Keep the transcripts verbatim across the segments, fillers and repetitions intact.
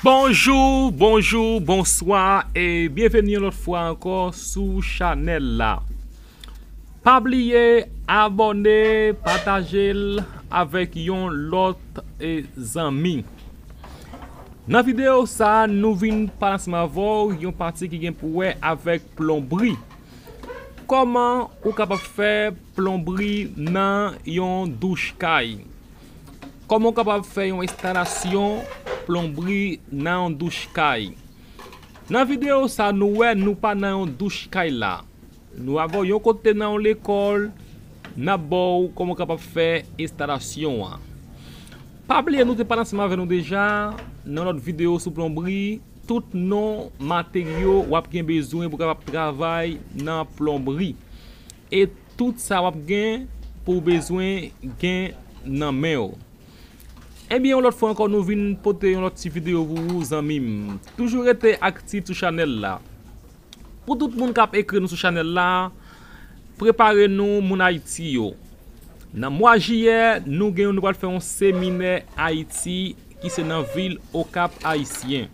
Bonjou, bonjou, bonswa e byenveni yon lòt fwa ankò sou chanèl la. Pa bliye abòne, pataje l avèk yon lòt, e, zanmi. Nan videyo sa a, nou vin pale ansanm avè w yon pati ki gen pou wè avèk plonbri. Kòman ou kapab fè plonbri nan yon douch kay? Kòman w kapab fè yon enstalasyon plonbri nan yon douch kay? Nan videyo sa, nou wè nou pa nan yon douch kay la. Nou avè w yon kote nan yon lekòl, n ap ba w kòman w kapab fè enstalasyon an. Pa bliye nou te pale ansanm avè nou deja nan lòt videyo sou plonbri, tout non materyo w ap gen bezwen pou w kapab travay nan plonbri. E tout sa w ap gen pou w bezwen gen nan men w. Ebyen, yon lòt fwa ankò, nou vin pote yon lòt ti videyo pou ou, zanmi m. Toujou rete aktif sou chanèl la. Pou tout moun k ap ekri nou sou chanèl la, prepare nou, moun Ayiti yo. Nan mwa jiyè, nou gen, nou pral fè yon seminè Ayiti ki se nan vil Okap Ayisyen.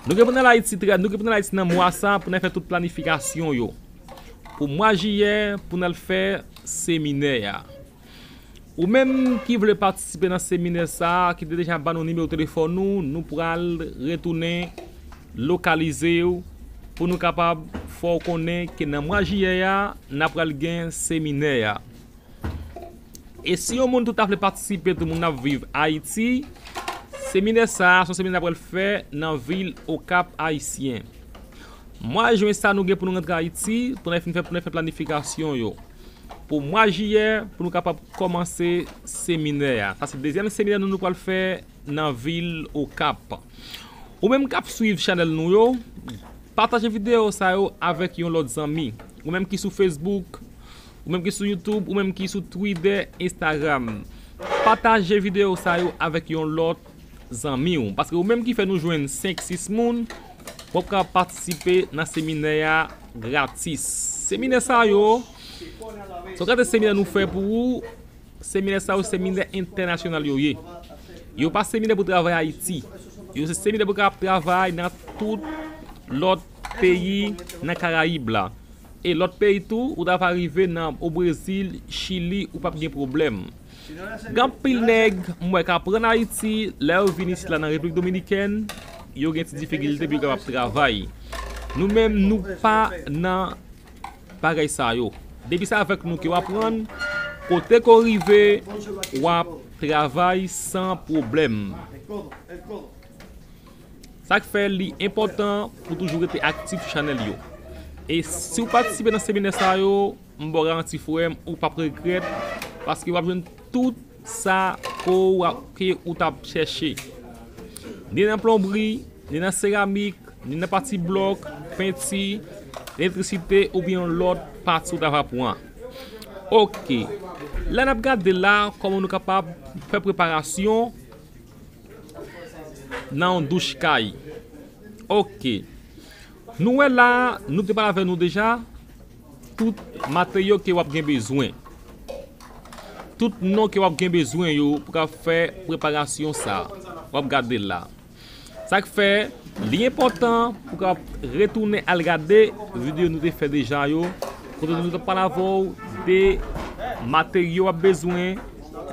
Nou gen pou n al Ayiti trè, nou gen pou n al Ayiti nan mwa sa pou n al fè tout planifikasyon yo. Pou mwa jiyè, pou n al fè seminè a. Ou menm ki vle patisipe nan seminè sa a, ki te deja ba nou nimewo telefòn nou, nou pral retounen lokalize w pou nou kapab fè w konnen ke nan mwa jiyè a, n ap pral gen seminè a. E si yon moun tou ta vle patisipe, tou moun ap viv Ayiti, seminè sa a, se yon seminè n ap pral fè nan vil Okap Ayisyen. Mwa jen sa, nou gen pou nou rantre Ayiti, pou n al fin fè, pou n al fè planifikasyon yo. Pou mwa jiyè, pou nou kapab kòmanse seminè a. Sa se dezyèm seminè nou, nou pral fè nan vil Okap. Ou menm k ap swiv chanèl nou yo, pataje videyo sa yo avèk yon lòt zanmi. Ou menm ki sou Facebook, ou menm ki sou YouTube, ou menm ki sou Twitter, Instagram. Pataje videyo sa yo avèk yon lòt zanmi w. Paske ou menm ki fè nou jwenn senk, sis moun, w ap ka patisipe nan seminè a gratis. Seminè sa yo, se yon kalite seminè nou fè pou ou. Seminè sa yo, seminè entènasyonal yo ye. Yo pa seminè pou travay Ayiti. Yo se seminè pou kapab travay nan tout lòt peyi nan Karayib la. E lòt peyi tou, ou ta va rive nan, o Brezil, Chili, ou p ap gen pwoblèm. Gen anpil nèg m wè k aprann Ayiti, lè yo vin isit la nan Repiblik Dominikèn, yo gen ti difikilte pou yo kapab travay. Nou menm, nou pa nan bagay sa yo. Depi se avèk nou ke w aprann, kote ke w rive, w ap travay san pwoblèm. Sa k fè li enpòtan pou toujou rete aktif sou chanèl yo. E si w patisipe nan seminè sa yo, m ba w garanti, frè m, ou p ap regrèt, paske w ap jwenn tout sa ke w ap, ke ou t ap chèche. Ni nan plonbri, ni nan seramik, ni nan pati blòk, penti, elektrisite oubyen yon lòt pati ou ta va pran. Oke. La n ap gade la kòman nou kapab fè preparasyon nan yon douch kay. Oke. Nou wè la, nou te pale avè nou deja, tout materyo ke w ap gen bezwen. Tout non ke w ap gen bezwen yo pou w ka fè preparasyon sa a. W ap gade la. Sa k fè, li enpòtan pou w ka retounen al gade videyo nou te fè deja yo, kote nou te pale avè w de materyo w ap bezwen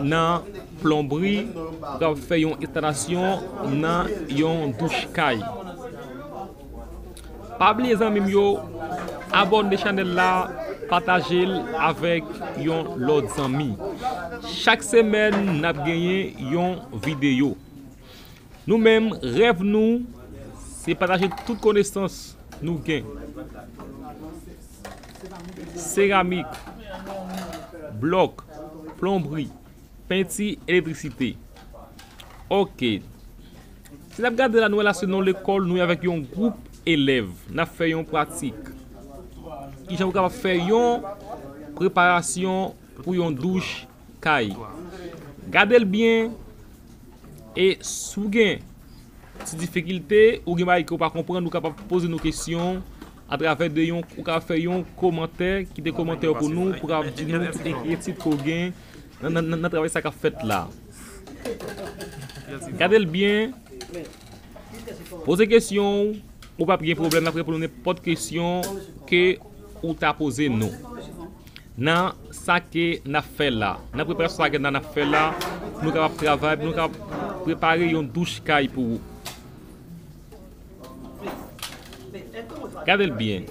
nan plonbri, pou w ka fè yon enstalasyon nan yon douch kay. Pa bliye, zanmi m yo, abòne chanèl la, pataje l avèk yon lòt zanmi. Chak semèn, n ap genyen yon videyo. Nou menm, rèv nou, se pataje tout konesans nou gen. Seramik, blòk, plonbri, penti, elektrisite. Oke. Si n ap gade la, nou wè la se nan lekòl, nou ye avèk yon gwoup elèv. N ap fè yon pratik. Kijan pou kapab fè yon preparasyon pou yon douch kay. Gade l byen, e si w gen ti difikilte, ou gen bagay ke w pa konprann, ou kapab poze nou kesyon atravè de yon, ou kapab fè yon kòmantè, kite kòmantè w pou nou, pou w kapab di nou tout enkyetid ke w gen nan, nan, nan, nan travay sa k ap fèt la. Gade l byen. Poze kesyon w, ou p ap gen pwoblèm, n ap reponn ou nenpòt kesyon ke ou ta poze nou. Nan sa ke n ap fè la, nan preparasyon sa ke n ap fè la, pou nou kapab travay, pou nou kapab prepare yon douch kay pou ou. Gade l byen.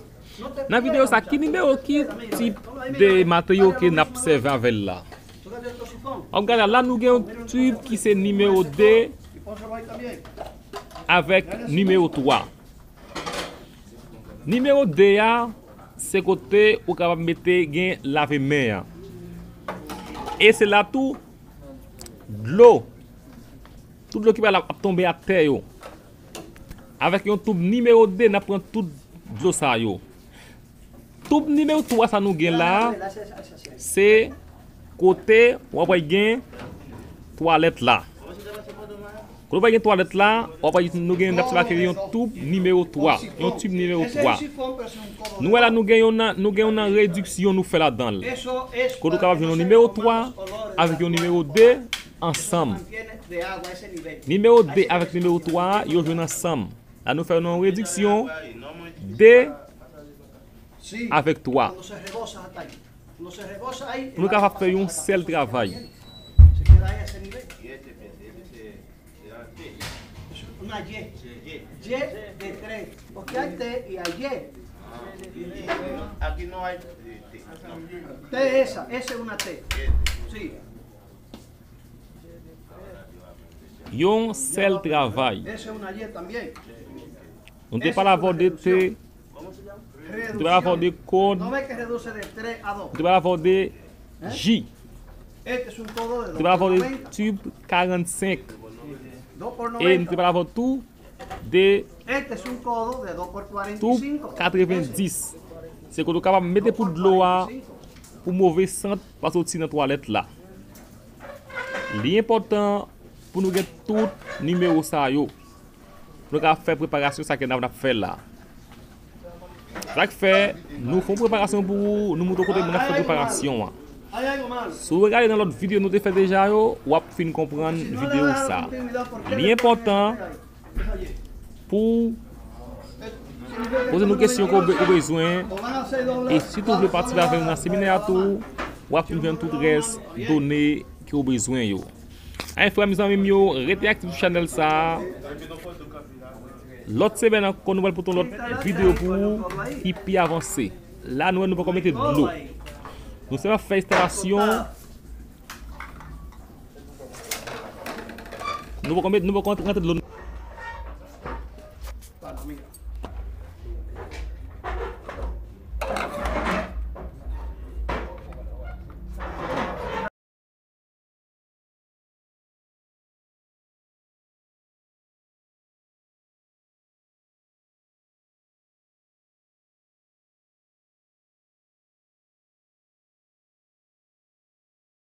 Nan videyo sa, ki nimewo, ki tip de materyo ke n ap sèvi avè l la? W ap gade la, la nou gen yon tib ki se nimewo de avèk nimewo twa. Nimewo de a, se kote ou kapab mete gen lave men an. E se la tou, dlo, tout dlo ki pral ap tonbe atè yo. Avèk yon toub nimewo de, n ap pran tout dlo sa yo. Toub nimewo twa sa nou gen la, se kote w ap wè gen twalèt la. Kote w ap wè gen twalèt la, w ap wè nou gen, n ap sèvi ak yon toub nimewo twa, yon tib nimewo twa. Nou wè la, nou gen yon nan, nou gen yon nan rediksyon nou fè ladan l. Kote w kapab jwenn yon nimewo twa avèk yon nimewo de ansanm. Nimewo de avèk nimewo twa a, yo jwenn ansanm. La nou fè yon rediksyon de avèk twa. Pou nou kapab fè yon sèl travay. Una Y, Y de tres, porque hay T y hay Y. Aquí no hay T, no. T esa, esa es una T. Sí. Yon sèl travay. Nou te pale avè w de te, nou te pale avè w de kòd, nou te pale avè w de ji, nou te pale avè w de tib karannsenk, e nou te pale avè w tou de toub katrevendis. Se kote w kapab mete pou dlo a pou move sant pa soti nan twalèt la. Li enpòtan pou nou gen tout nimewo sa yo. Pou nou ka fè preparasyon sa ke n ap, n ap fè la. Sa k fè, nou fè yon preparasyon pou ou, nou montre w kote pou n ap fè preparasyon an. Si w regade nan lòt videyo nou te fè deja yo, w ap fin konprann videyo sa. Li enpòtan pou poze nou kesyon ke w be-, ou bezwen. E si tou w vle patisipe avè nou nan seminè a tou, w ap fin jwenn tout rès done ke w bezwen yo. Ay, frè m, zanmi m yo, rete aktif sou chanèl sa a. Lòt semèn ankò, nou pral pote yon lòt videyo pou ou ki pi avanse. La, nou wè, nou poko mete dlo. Nou sèlman fè enstalasyon. Nou poko met, nou poko rantre dlo.